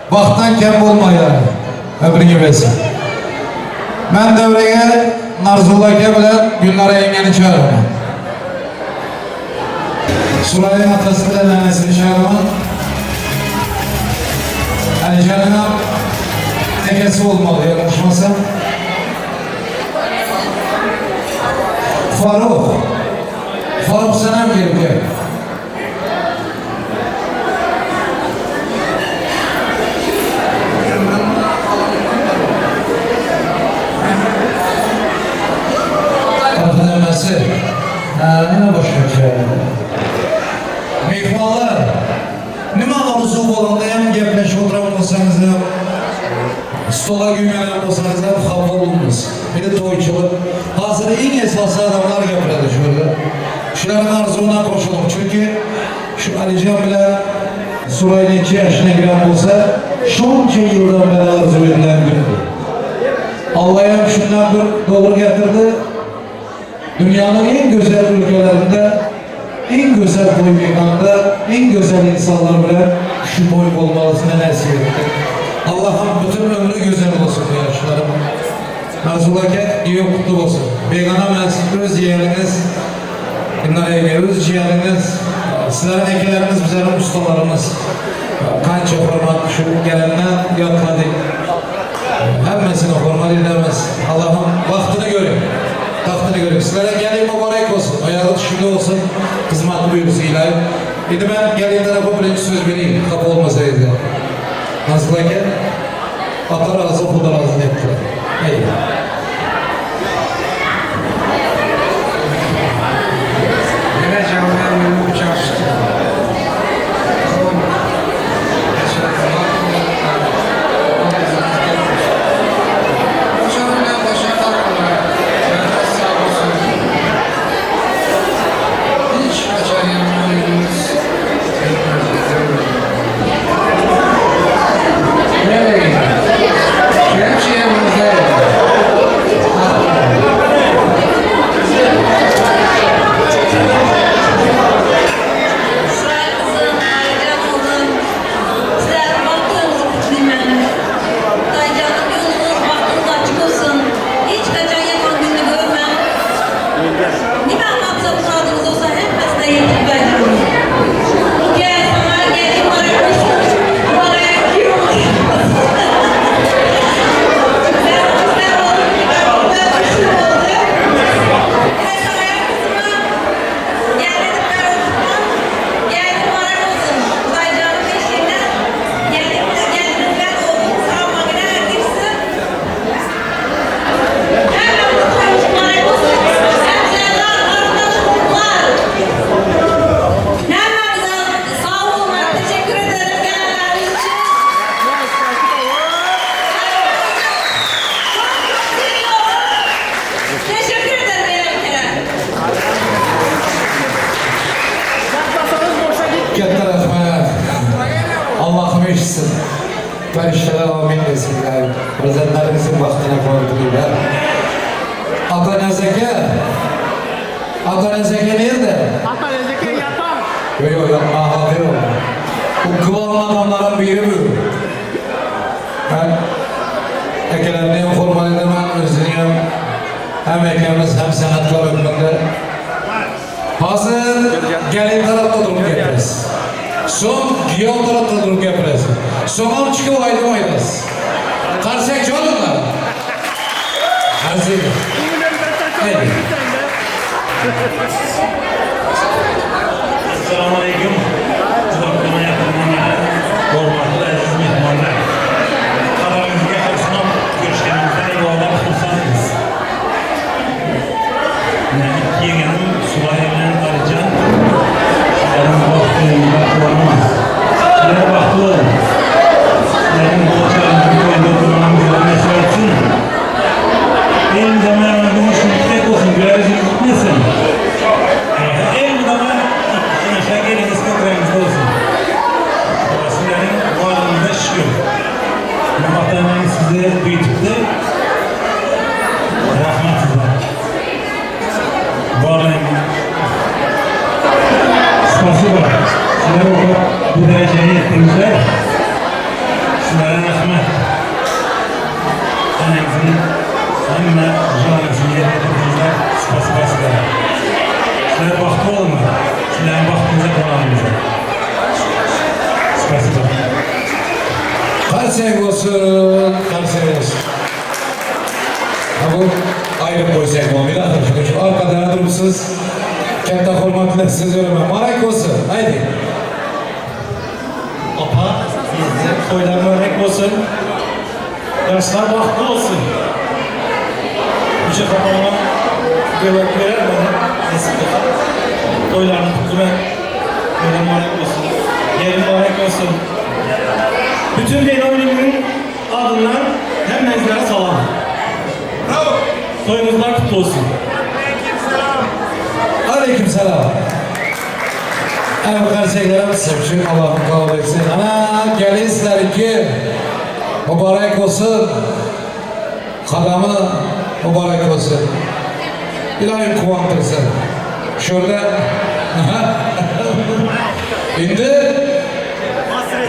Wagtdan kem bolmaýar. Ömrüňe bersin. Men döwrege Narzulla eke bilen Gülnara ýeňňeni çagyrman. Suraýyň atasy bilen enesini çagyrman. Alijanyňam ekesi bolmaly ýalňyşmasam. Faruk. Faruk senem gelip gel. Kapıdemesi. Ýene başga Myhmanlar, nime arzuw bolanda hem gepleşip oturan bolsaňyz hem, stola güýmenen bolsaňyz hem hapa bolmaz. Indi toýçulyk. Hazir iň esasy adamlar gepledi şu ýerde. Şularyň arzuwyna goşulyň. Çünki şu Alijan bilen Suraý neçe ýaşyna giren bolsa, şonça ýyldan bäri arzuw edilen gündi. Allaýam şundan bir dogry getirdi. Dünýäniň iň gözel ülkelerinde, iň gözel toý mekanda, iň gözel insanlar bilen şu toý bolmalysyny nesip etdi. Allahym bütün ömri gözel bolsun bu ýaşlaryň. Arzuw aka giýew kutly bolsun. Begana mensip öz ýeriňiz Gülnar ýeňňe öz jiýeriňiz sizleriň ekeleriňiz bizleriň ustalarymyz. Kança hormat şu gelenden ýatlady. Hemmesine hormat edemiz. Allahym bagtyny görüň. Bagtyny görüň. Sizlere gelin mübarek bolsun. Aýagy düşümli bolsun. Hyzmatly buýursa ilaýym. Indi men gelin tarapa birinji söz bereyim. Hapa bolmasa eger. Nazlı aka. Ata razy, Huda razy diýipdir. Eý. Ýene janly ýüregim çaşdy. Şuraý gyzym, Aýjan oglum, sizleriň bagt toýuňyzy gutlaýman. Hudaýjanyň ýoluňyz, bagtyňyz açyk bolsun. Hiç haçan ýaman gününi görmäň. Nime maksat myradyňyz bolsa hemmesine ýetip gaýdyň. Gel saňa gelin mubarek bolsun. Mubarek giýew mubarek bolsun. Güzel oldu, güzel oldu. Gel saňa gyzyma. Teşekkür ederim Eren Katta rahmat. Allahym eşitsin. Perişdeler amin desinler. Perzentlerimizin bagtyna guwandyrylar. Atanez eke. Atanez eke nirde? Atanez eke ýatan. Ýok, ýok, ýatmaga haky ýok. Bu glawny adamlaryň biri bu. Men ekelerini hem hormat edemen, özüni hem. Hem ekemiz hem senatkar hökmünde. Hazır gelin tarapda durup gepiresiz. Soň giýew tarapda durup gepiresiz. Soňam çykyp aýdym aýdarsyz. Karsak çalyňlar. Hazır. Haydi. Assalamu aleýkum. Uzakdan ýakyndan gelen hormatly äziz myhmanlar. Habaryňyzy getirsem, görüşgenimizden ýolam hursandyrys. Ine, iki ýegenim Suraý bilen Alyjan. Sizleriň bagtlylygyňyza guwanamyz. Sizler bagtly boluň. Sizleriň bolaçagyňyzyň toýunda oturmagam bizlere nesip etsin. Elmydama ýanyňyzda hoşnutlyk bolsun, güler ýüzüňiz gitmesin. Elmydama ýanaşa geliňiz. rahmet. Eneňiziň hemme želaniýasyny ýerine ýetirdiňizler, spasiba sizlere. Sizler bagtly boluňlar, sizleriň bagtyňyza guwanamyz. Spasiba. Qarsak bolsun, qarsak bolsun. Ha bu aýryp goýsak bolmaýdy axir şunuň üçin arkada durupsyz. Katta hurmat bilen siz öňüme. Mubarek bolsun. Haýdi. Apa, teyze, toýlar mübarek bolsun. Ýaşlar bagtly bolsun. Müjde hapagyna göbek berer bana nesip bolsa. Toýlaryny gutlaman. Toýlar mübarek bolsun. Gelin mübarek bolsun. Bütün Beýlawilimiziň adyndan hemmäňizlere salam. Bravo. Toýuňyzlar kutly bolsun. Aleyküm selam. Ana bu qarsaklarimiz siz uchun Allohim qabul etsin. Ana kelin sizlarniki. Muborak bo'lsin. Qadami muborak bo'lsin. Iloyim quvontirsin. Shu yerda endi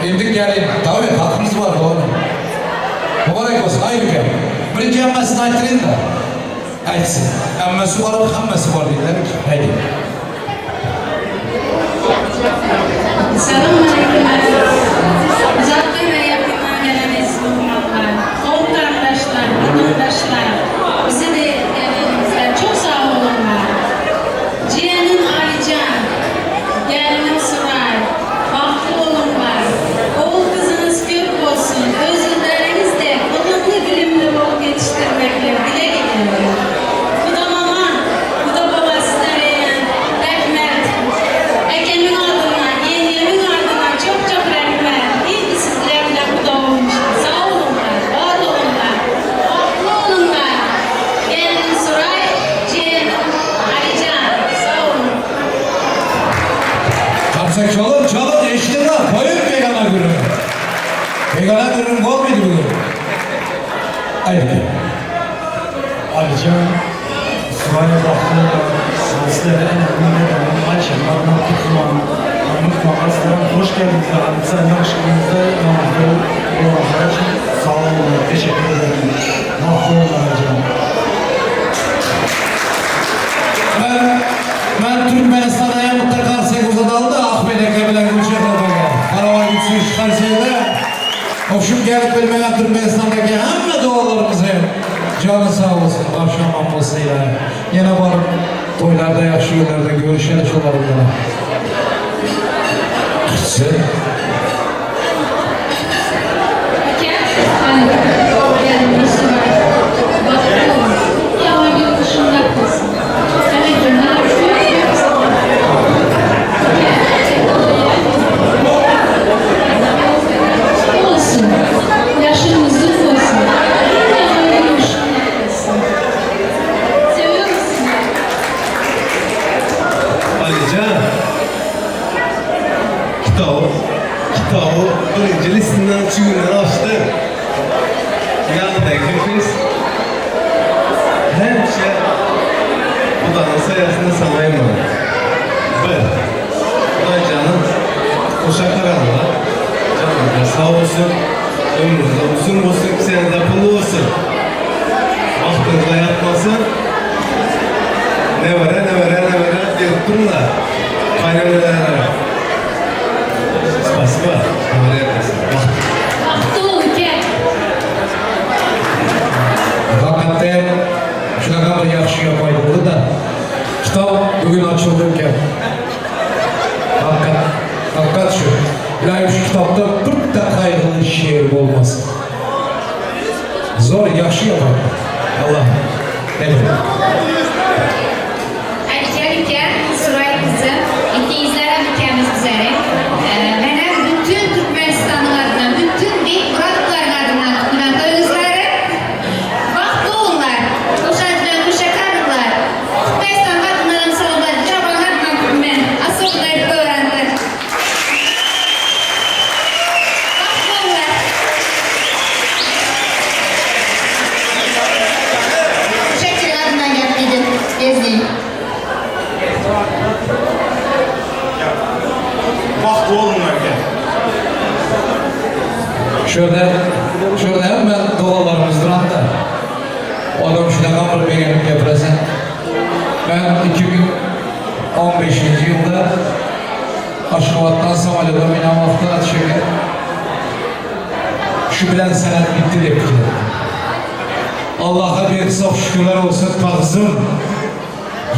endi keling. Tabii hakkımız var doğru. Mübarek olsun. Hayır aka. Birinchi hammasini ayttiring-da. Aytsin. Hammasi bor, hammasi bor deydilar. Haydi. Selamünaleyküm. Uzaktan ve yakından gelen eziz hürmetler, oğul kardeşler, vatandaşlar, bizi de gelenimizler çok sağ olunlar. Ciğerim Alican, gelinim Suray, bahtlı olunlar. Oğul kızınız kök olsun, özürleriniz de ılımlı bilimli olup yetiştirmekle dile getiriyorum. Bu da mama, bu da baba sizlere rahmet. Ekemin adına, yengemin adına çok çok rahmet. İyi ki sizlerle bu da olmuş. Sağ olunlar, var olunlar, bahtlı olunlar. Gelinim Suray, ciğerim Alican. Sağ olun. Qarsak çalın, çalın, eşitin lan. Koyun begona gürrüňi. Begona gürrüň bolmaýdy bugun. Haydi. Alican, Suraya baktı, sizlere en önemli nedeni Ayşe, Adnan Kutluman, Mahmut Makas'tan hoş geldiniz. Aramıza yakışıklığınızda yanımızda olanlar için sağ olun, teşekkür ederim. Mahvolun Alican. Ben, ben Türkmenistan'a hem bitta qarsak uzatıldı, Ahmet aka bilan Gulchehra opaga. Qarava gitsin shu qarsakda. O'shim kelib bilmagan Turkmanistondagi hamma duolarimiz ham joni sog' bo'lsin, boshi omon bo'lsin ilohim. Yana borib to'ylarda, yaxshi kunlarda ko'rishaylik shular bilan. Qutsi. Olsun. Yaşın uzun olsun. Bir yaman olsun. Seviyorum sizi. Alican. Kitabı, kitabı birinci listinden şu günden açtı. Yanındaki kız hemşe budanın sayesinde sana emanet. Bir, Alican'ın kuşa karanlığa canınız sağ olsun, ömrünüz uzun olsun, kiseniz de pullu olsun. Baktığınızda yatmasın. Ne var ne var ne var deyip durun da kaynanalara. Spasiba. Bak. Bahtlı ol gel. Hakikaten shunaqa bir yaxshi gap aytildi-da. Kitob bugun ochildi ekan. Haqiqat, haqiqat shu. Ilohim shu kitobda bitta qayg'uli she'r bo'lmasin. Zo'r, yaxshi gap aytdi. Alloh. Evet. Alican aka, Suray kızım, ikizler ülkemiz üzere. Ee, ben bütün Türkmenistan'ın adına, bütün Beyik Muratlıların adına kutluyorum toyunuzları. Bahtlı olunlar, koşan kuşakarlıklar. Türkmenistan'ın adından salamlar, Cavan adından kutluyorum. Asıl bunları öğrendim. Bahtlı olunlar. Teşekkür adından geldim. Gezdim. Bahtlı olun erken. Shu yerda Şurada hemen dogalarymyz duranda. Adam şunaga bir begenip gepiresen. Ben 2015 yılda Aşgabatdan samolyota minen wagtda şeker şu bilen senet bitti dep pikir etdim. Allaha bihisap şükürler olsun tagzym.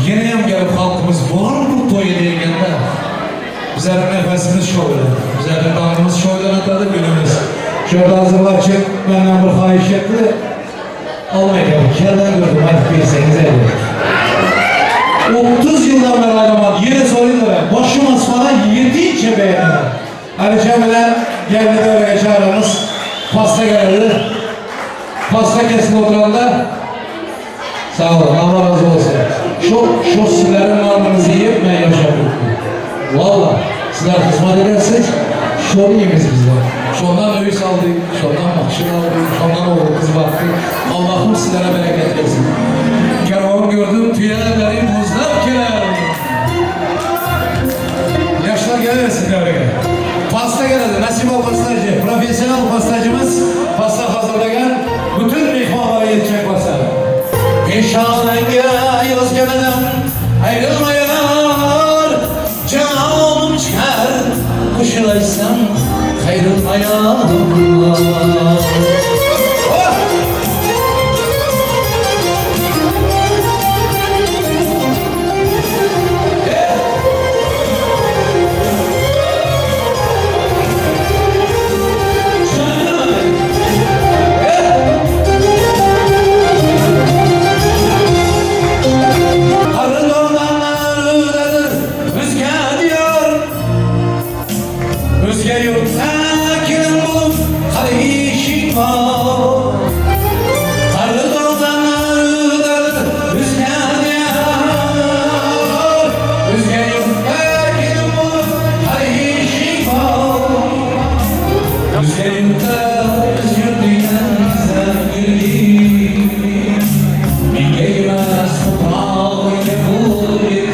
Ýene hem gelip halkymyz bar bu toý edýägende bizleriň nefesimiz şo bilen, bizleriň daňymyz şo bilen atady, günümiz. Şu ýerde hazırlapçy menden bir haýyş etdi. Almaýka bu kerden gördüm aýdyp berseňiz edi. 30 ýyldan beri aýdamady. Ýene sorayyn-da ben. Başym asmana ýetinçe beýenemem. Alijan bilen gelni döwrege çagyramyz. Pasta geleli. Pasta kesilip oturanda Sag boluň, Allah razy bolsun. Şo şo sizleriň nanyňyzy iýip men ýaşap ýörün. Walla, sizler hyzmat edersiz, şony iýemiz bizler. Şondan öý saldy, şondan maşyn aldy, şondan ogul gyz bakdy. Allahym sizlere bereket bersin. Kerwan gördüm tüýeleri buzlap keler. Ýaşlar gelewersin döwrege. Pasta geledi, Nasiba pastajy, professional pastajymyz pasta hazyrlaýar. Bütün myhmanlara ýetjek pasta. Peşanaňa ýüz gelinem aýrylmaýar, Janym çykar goşulaýsam gaýrylmaýar. Oh! Özge ýurtda gelin bolup hany işiň bar? Garry dogdanlar ödedir özge diýar. Özge ýurtda gelin bolup hany işiň bar? Özge ýurtda öz ýurt diýen sen gülgi. Menge emas topragy bu ýer.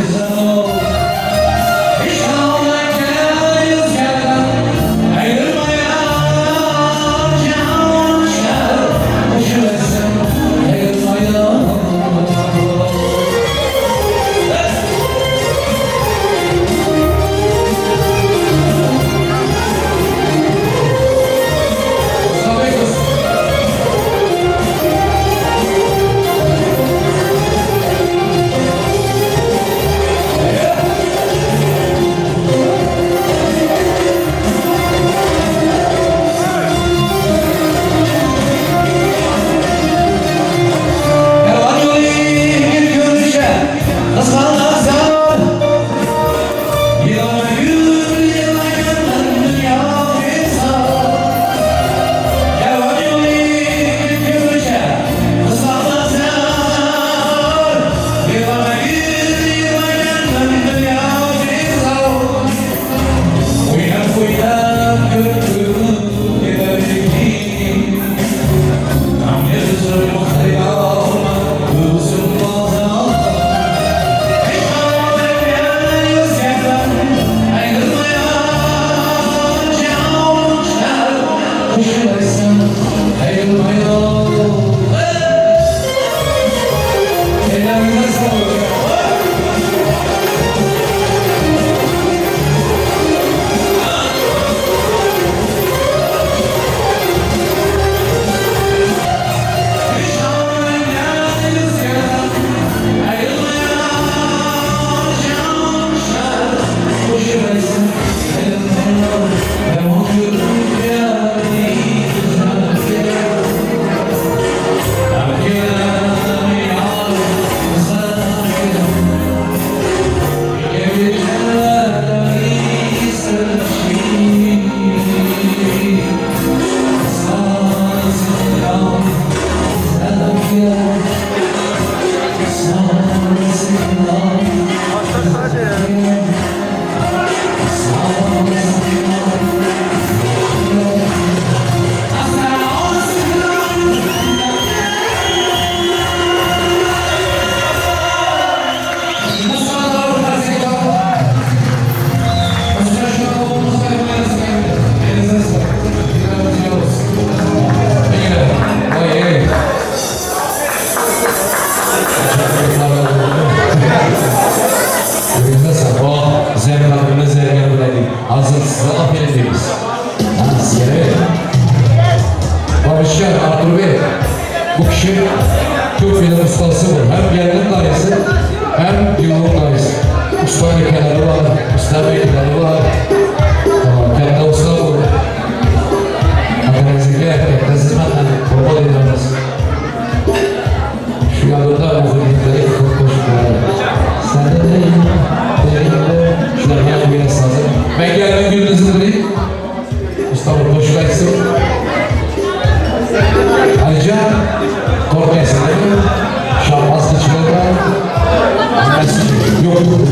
Alican, Artur Bey. Bu kişi Türkiye'nin ustası bu. Hem gelinin dayısı hem yılın dayısı. Usta ülkeleri var, usta beyleri var. Tamam, kendi usta bu. Hakkınızı gel, hizmetle kurban ediyoruz. Şu yanında muhtemelen koşuyor. Sen de değil, değil, şuna gel bir sazı. Ben geldim gününüzü direyim. Mustafa koşulaysın. Ayrıca korkmayasın değil mi? Şahmaz çikolata. Yok yok yok.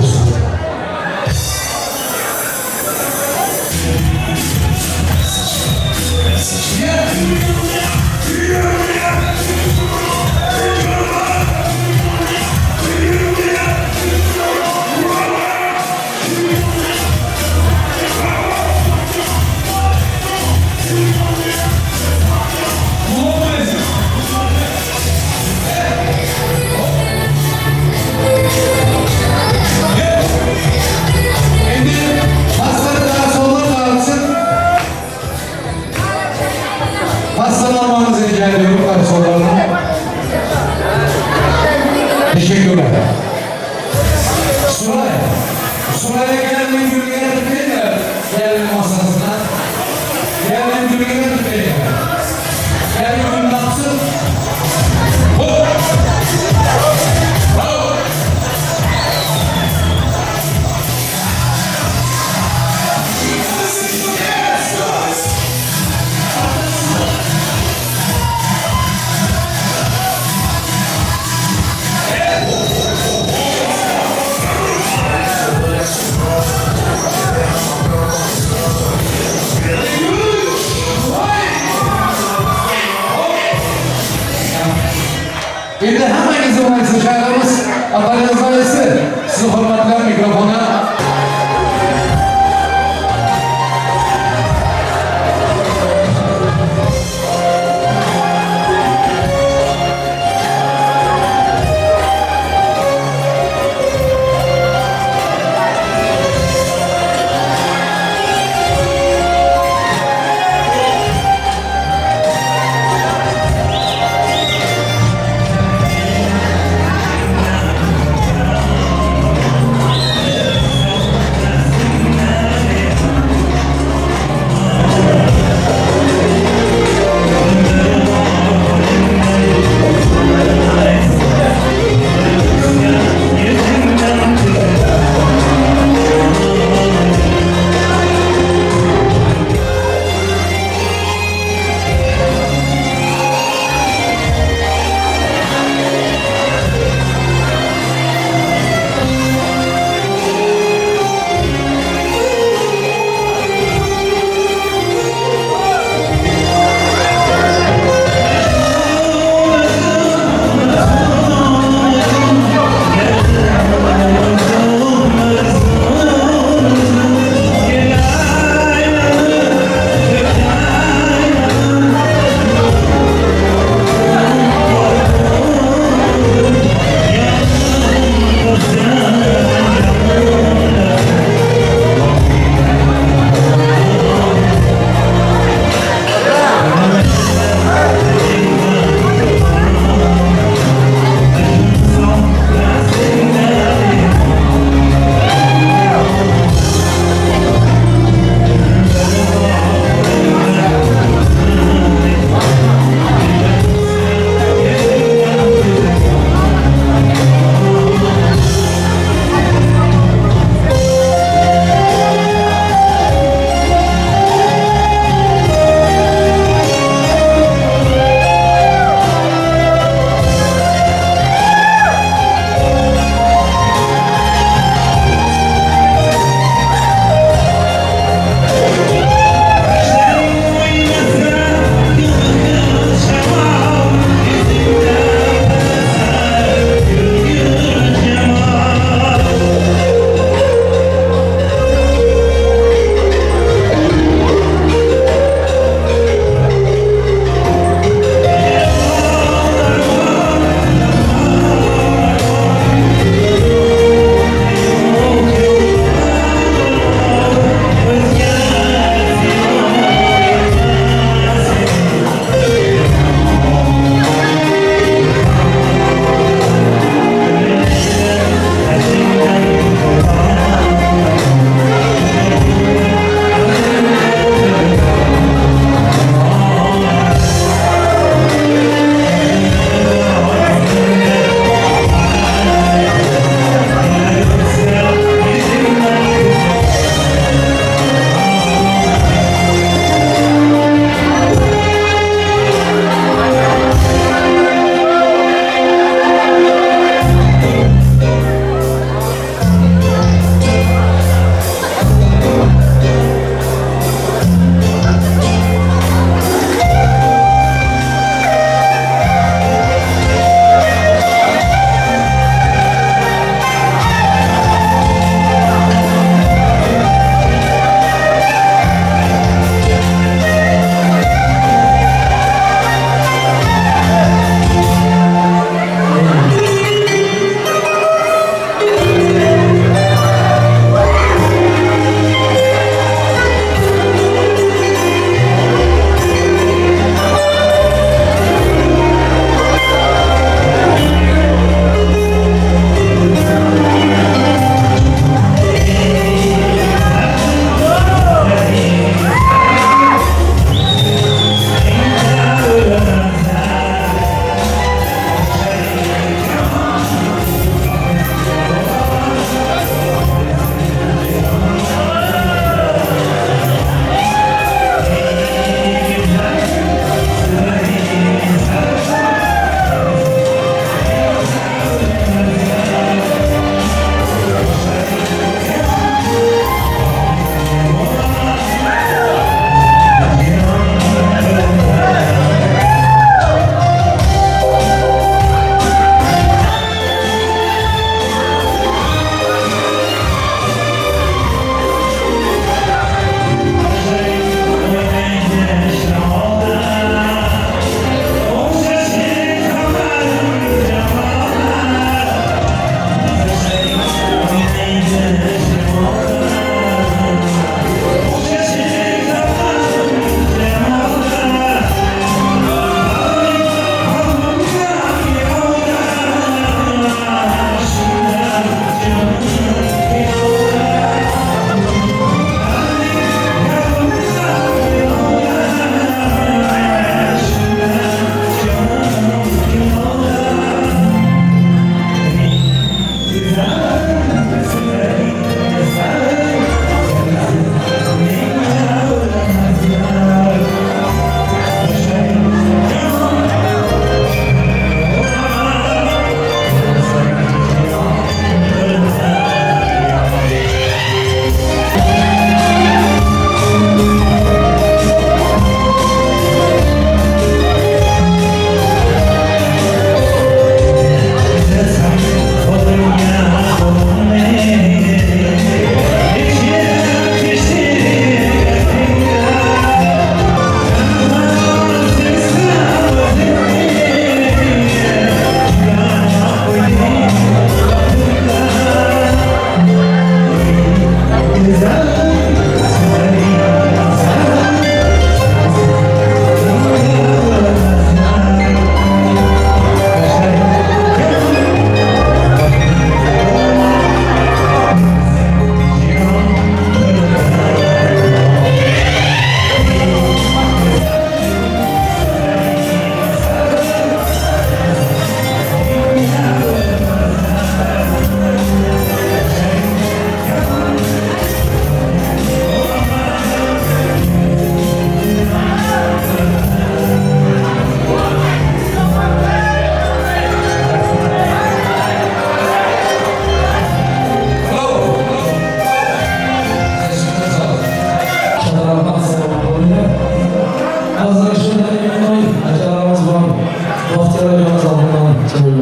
Şimdi pastanı garsonlar dağıtsın. Pastanı almanızı rica ediyorum garsonlardan. Teşekkürler. Suray. Suray'a gelmeyin gülgene tıklayın da gelin masasına. Gelin gülgene tıklayın. Gelin gülgene atsın. Hop. Bravo. Şimdi hemen izin versin çağırırız. Antalya Zayesi. Sizi hürmetler mikrofona.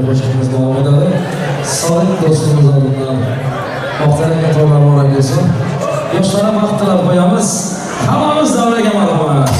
Goşgumyz dowam edeli. Salyk dostumyz adyndan Bagtyýar aka toýlar mübarek bolsun. Ýaşlara bagt tilap goýamyz. Hammamiz dawrega marhamat.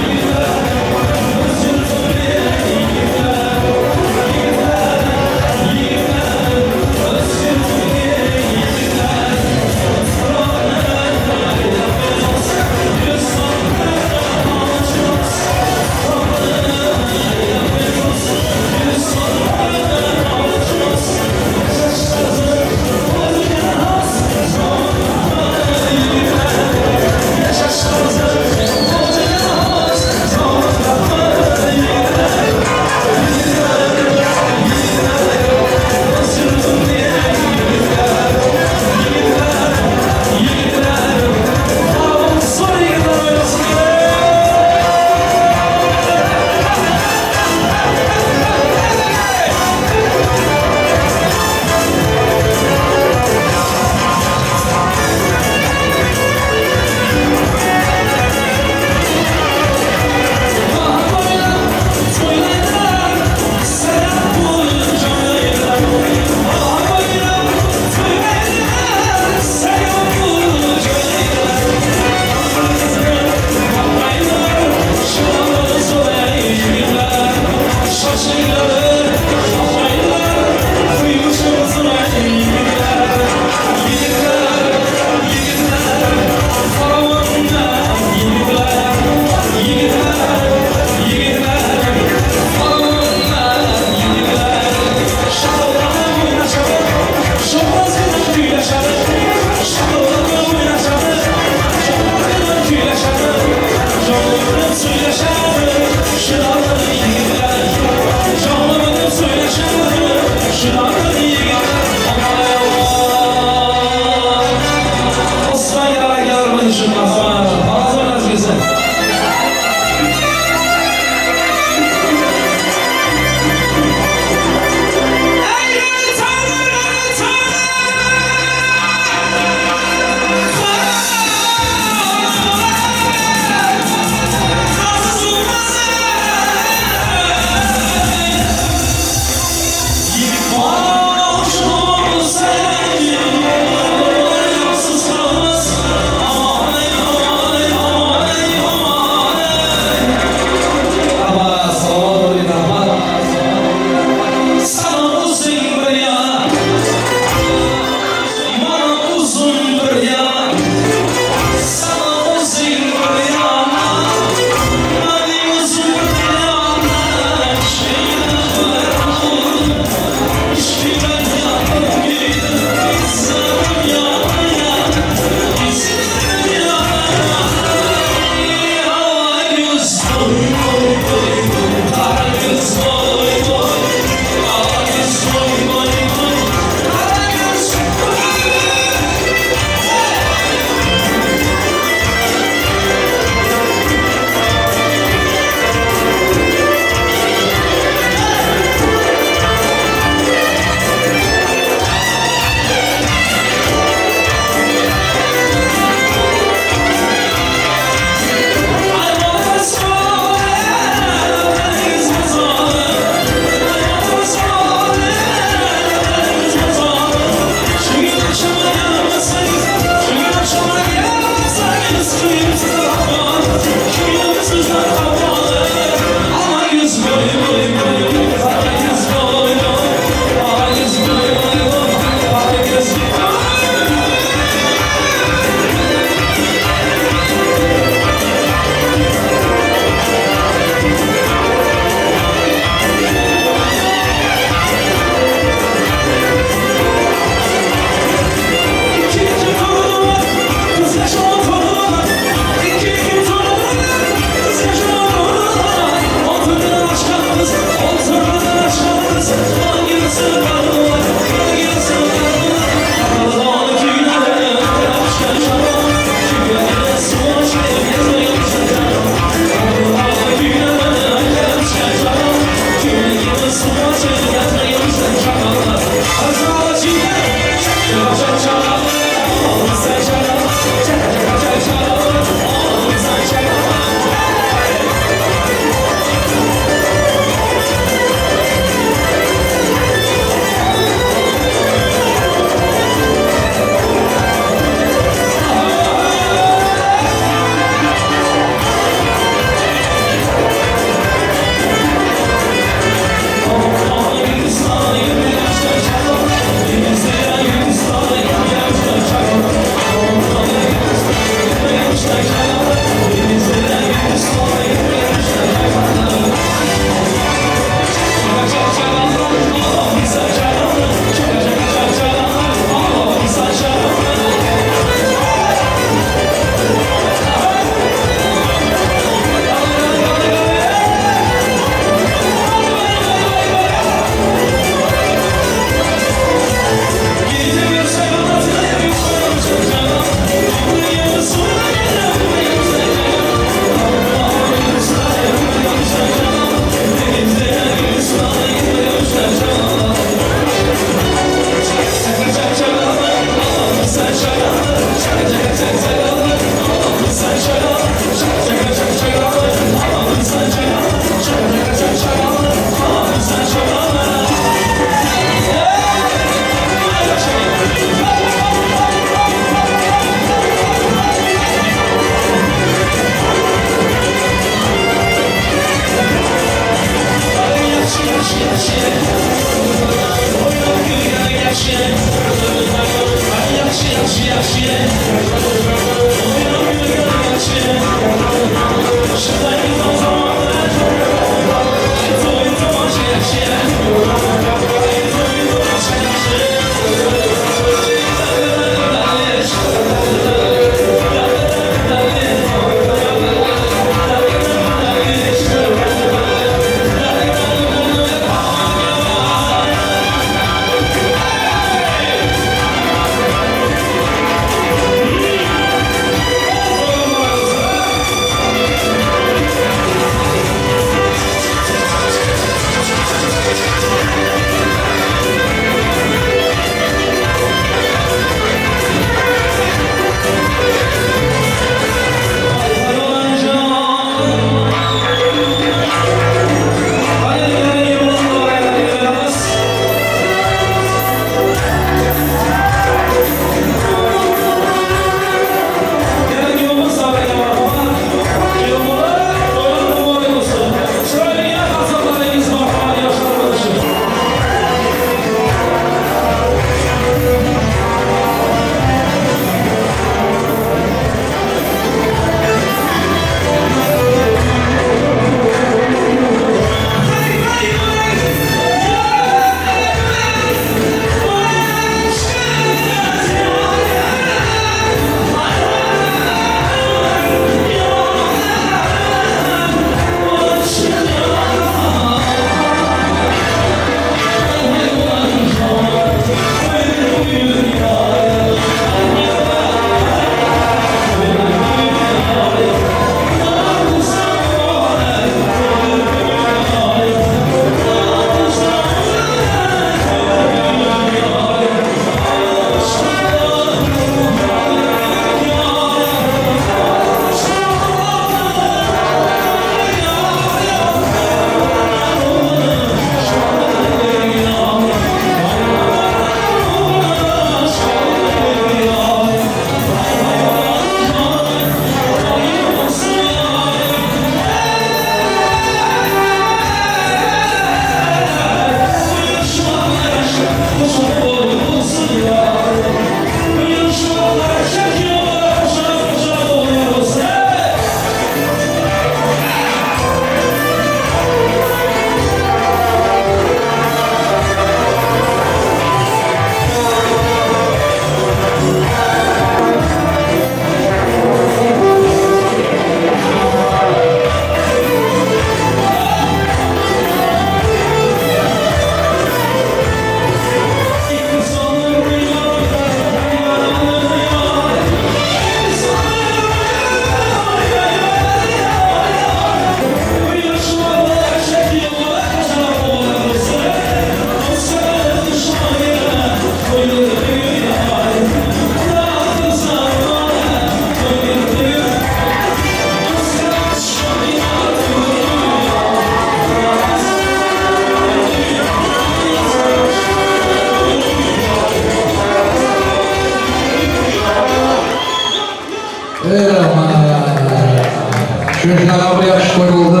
Şunaga bir ýagşy toý boldy.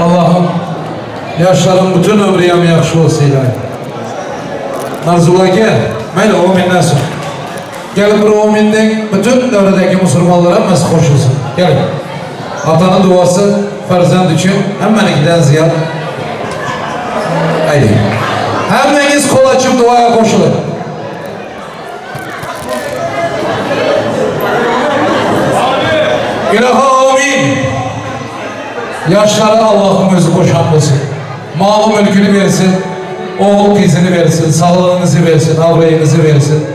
Allahym ýaşlaryň bütün ömri hem ýagşy bolsun ilaý. Narzul aka, mayli ominden soň. Gelin bir ominden bütün döwredäki musulmanlar hemmesi goşulsyn. Gelin. Atanyň duasy farzand üçin hemmäniňkiden zyýat. Haydi. Hemmäňiz kol açyp duaya goşulyň. Ilahi amin. Yaşlara Allah'ın özü koşan olsun. Malı mülkünü versin. Oğul kızını versin. Sağlığınızı versin. Avrayınızı versin.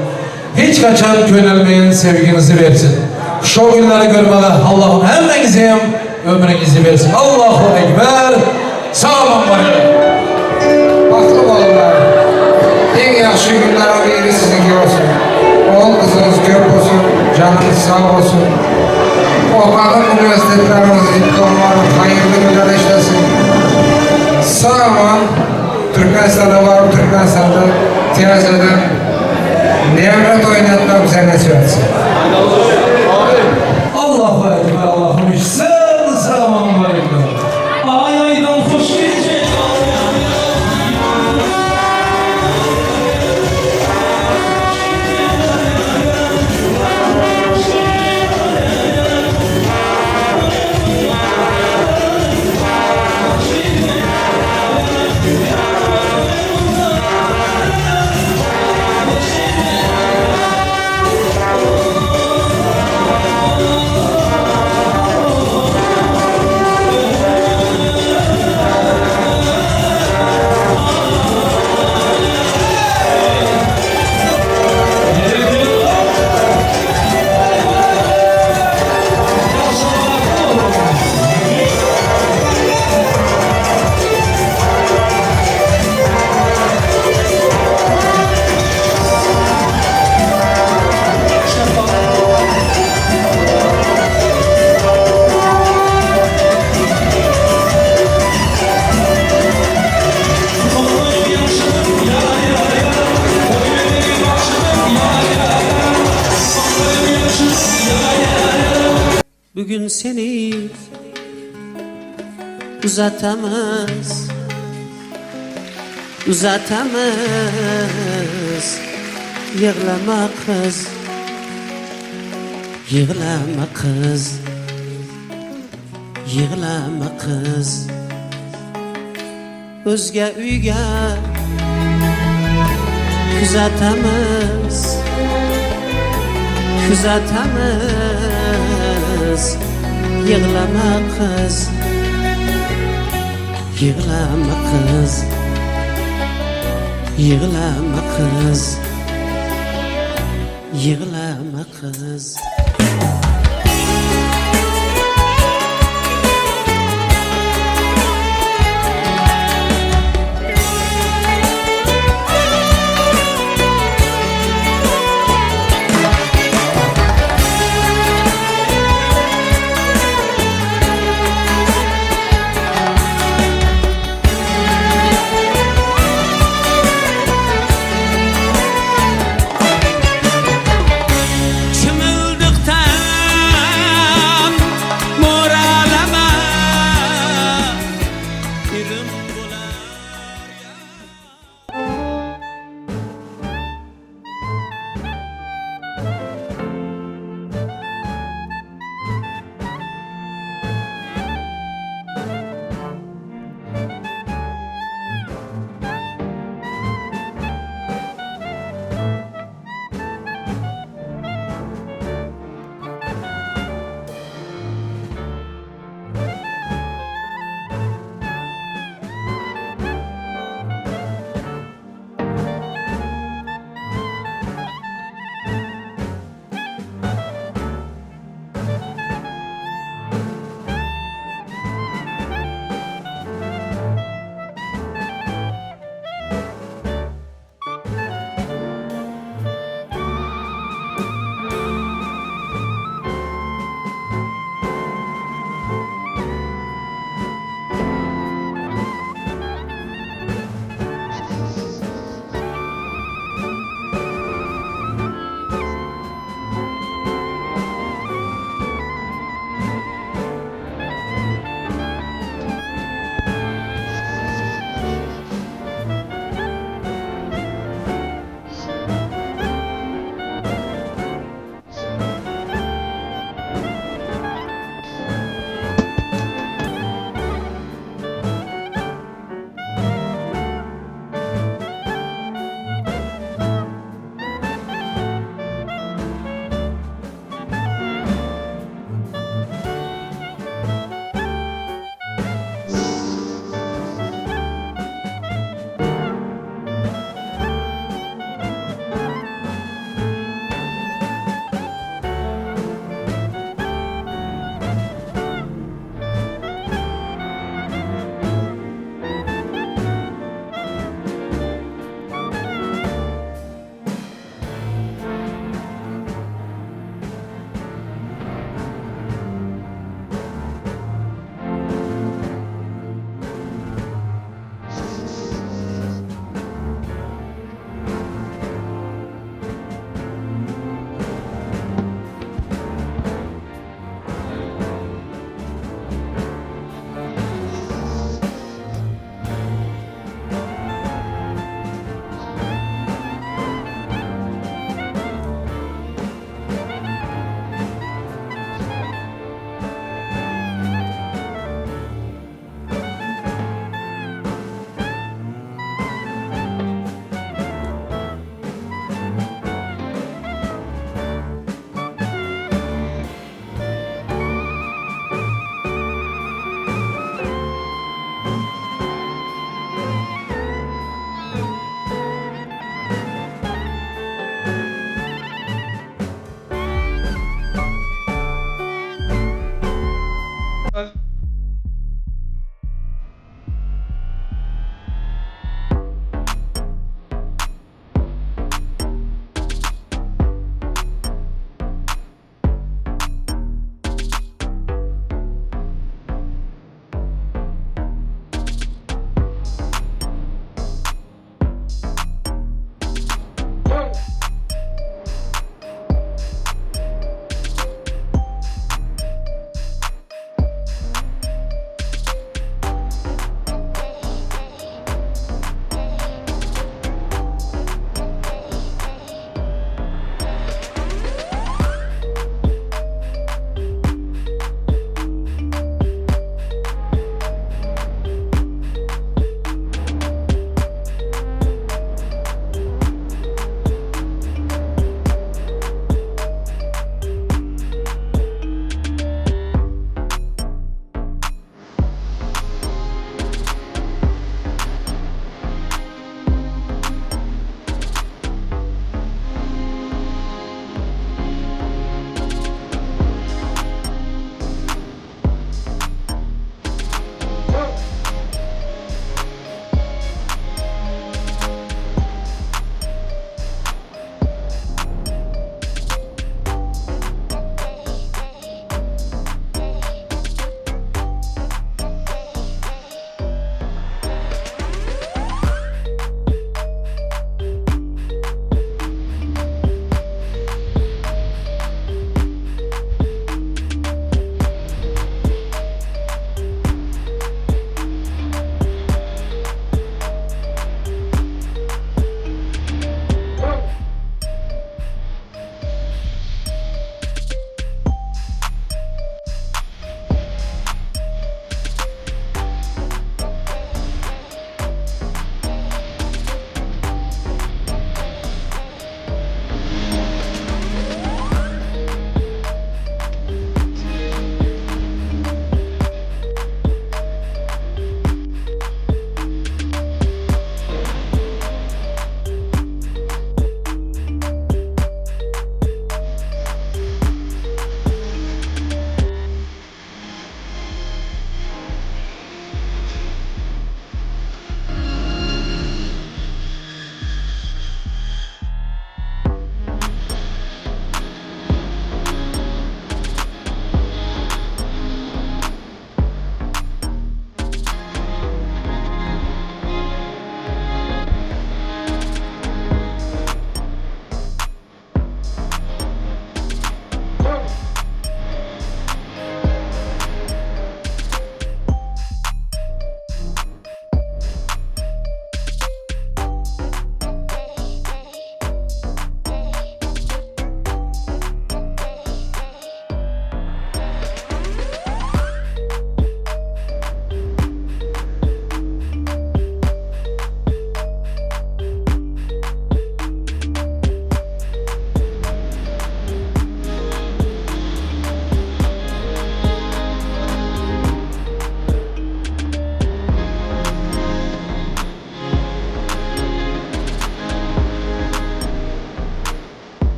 Hiç kaçan könelmeyen sevginizi versin. Şu günleri görmeye Allah'ım hemmenize hem ömrünüzü versin. Allahu Ekber. Sağ olun var olun. Baxtlı olunlar. Ən yaxşı günlərin biri sizinki olsun. Oğul qızınız köp olsun, canınız sağ olsun. Oxuduğun universitetleriniz, diplomlarınız hayırlı günler işlesin. Sağ olun. Türkmenistan'da varım, Türkmenistan'da tiyatroda devlet oynatmam bize nasip etsin. Allahu Ekber, Allah'ım işsin. Selamun aleyküm. Ay aydan hoş gece. Bugün seni uzatamaz Uzatamaz Yığlama kız Yığlama kız Yığlama kız Özge uyga Kuzatamiz Kuzatamiz Yığlama kız Yığlama kız Yığlama kız Yığlama kız.